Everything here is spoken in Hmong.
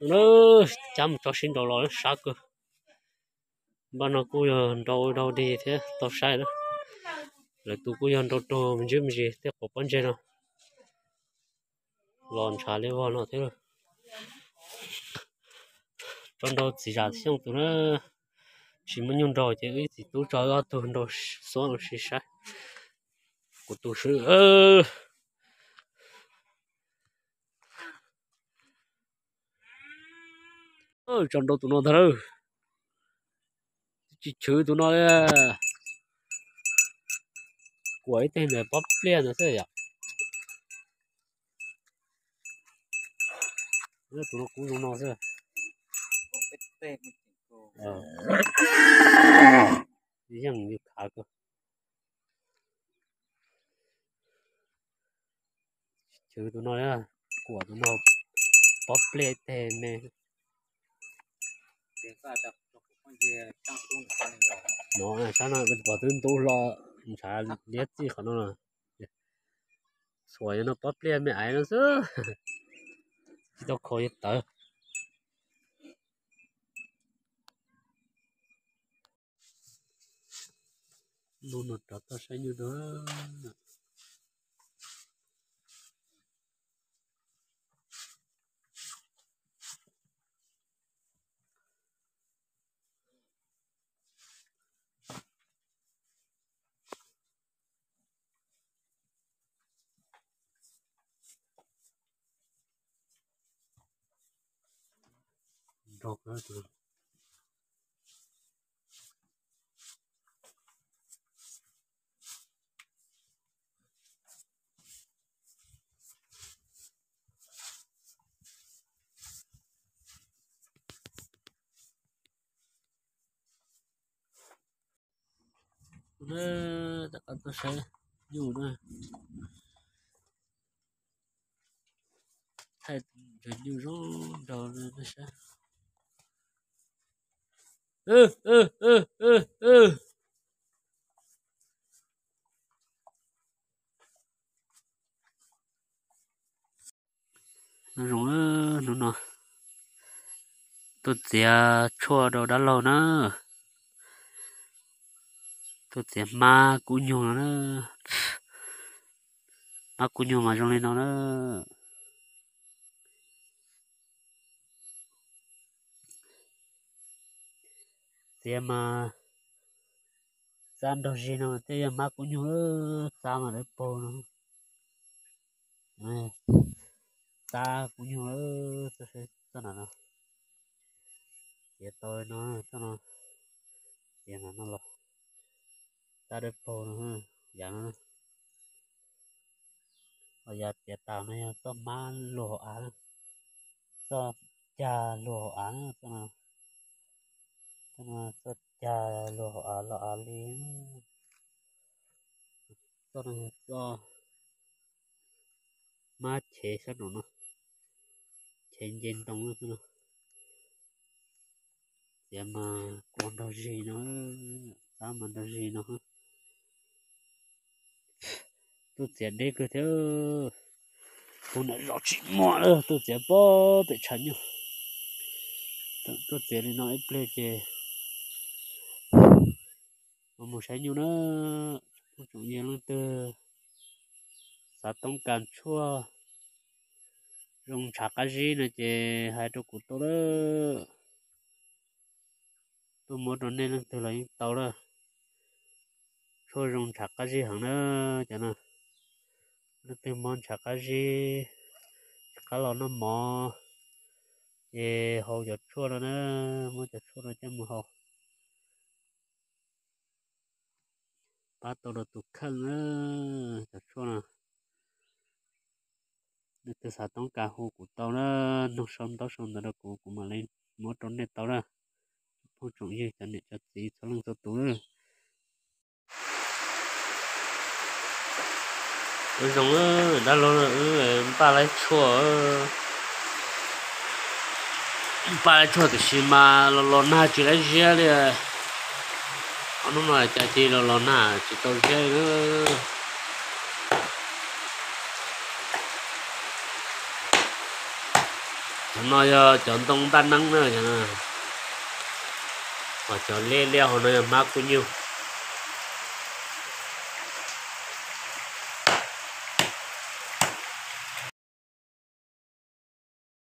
Na, cab mus tso sib nraus los sab kawg. Npaj no kuj yog nrau dog dig thiab tau saib na. Lawv tus kuj yog nrau rog me ntsis me ntsis tej qhov pob ntseg no los ntshav li vog no thiab. Tso nrau txiv Zam Xyooj tus na, tsis muaj nyuj nrau ces wb txiv tub tso wb ob tug nrau xuab ua si saib. Kuv tus swb. Tso nrau tus no ntag lawm. Tsis chwv tus no li. Kuam ib teg ntawm pob pliaj ntawd xwb yom. Tus no kub zoo no xwb. Yeej li khav kawg. Chwv tus no, kuam tus no, pob pliaj teg me. No sab no pom twb ntub hlo ntshav liab txij qhov no. Txhuam yog no pob pliaj me aiv no xwb, tsis tau kho yog tawv. Hnub no rov toj saib nyuj dua. Tab tom tuaj saib nyuj na, thaij tus nyuj zoo nraug tuaj saib. Zoo, hnub no tuaj txiav tshuaj rau dab laug na, tuaj txiav hmab kub nyuj no na, hmab kub nyuj mas zoo li no na. Txiav mas txab nrog zig no tej yog hmab kub nyuj, txab mas dawb paug no, txab kub nyuj, txoj no, txiav tau no, txoj no, txiav no los, txab dawb paug no, yav no, yav txiav tas no yog txoj hmab luag hauv av, txoj cag luag hauv av, txoj cag luag hauv av los av li. Txoj no yog txoj hmab chev sab nraum no, chev nce ntoo no. Txiav mas kua nrog zig no, txab mas nrog zig no. Tuaj txiav deb kawg thiab, tus nam zov tsis muaj, tuaj txiav pob pem tshav nyuj. Tuaj txiav li no ib pliag ces mus saib nyuj na. Tsoom yog leej twg xav toob kas tshuaj zoo ntshav qab zib no ces hais rau kuv tau lawm. Tuaj muab rau nej leej twg los yeej tau lawm. Tshuaj zoo ntshav qab zib heev na. Cov no leej twg mob ntshav qab zib, tsis qab los noj mov, ces haus cov tshuaj no na, muab cov tshuaj no coj mus haus. Pab tau rau tus kheej na, cov tshuaj no. Leej twg xav toob kas hu kuv tau na, nug sau ntaub sau ntawv rau kuv, kuv mam li muab rau nej tau na. Phooj tsoom ywg cov niam cov txiv txhua leej txhua tus. Ua zoo, dab laug wb npaj laib tshuaj, npaj laib tshuaj tiam sis mas los los nag tsis laib ziab li. Ob hnub no cas cia los los nag tsis tau ziab li. No yog cov ntoo ntaj neeb na, cov liab liab hauv no yog hmab kub nyuj.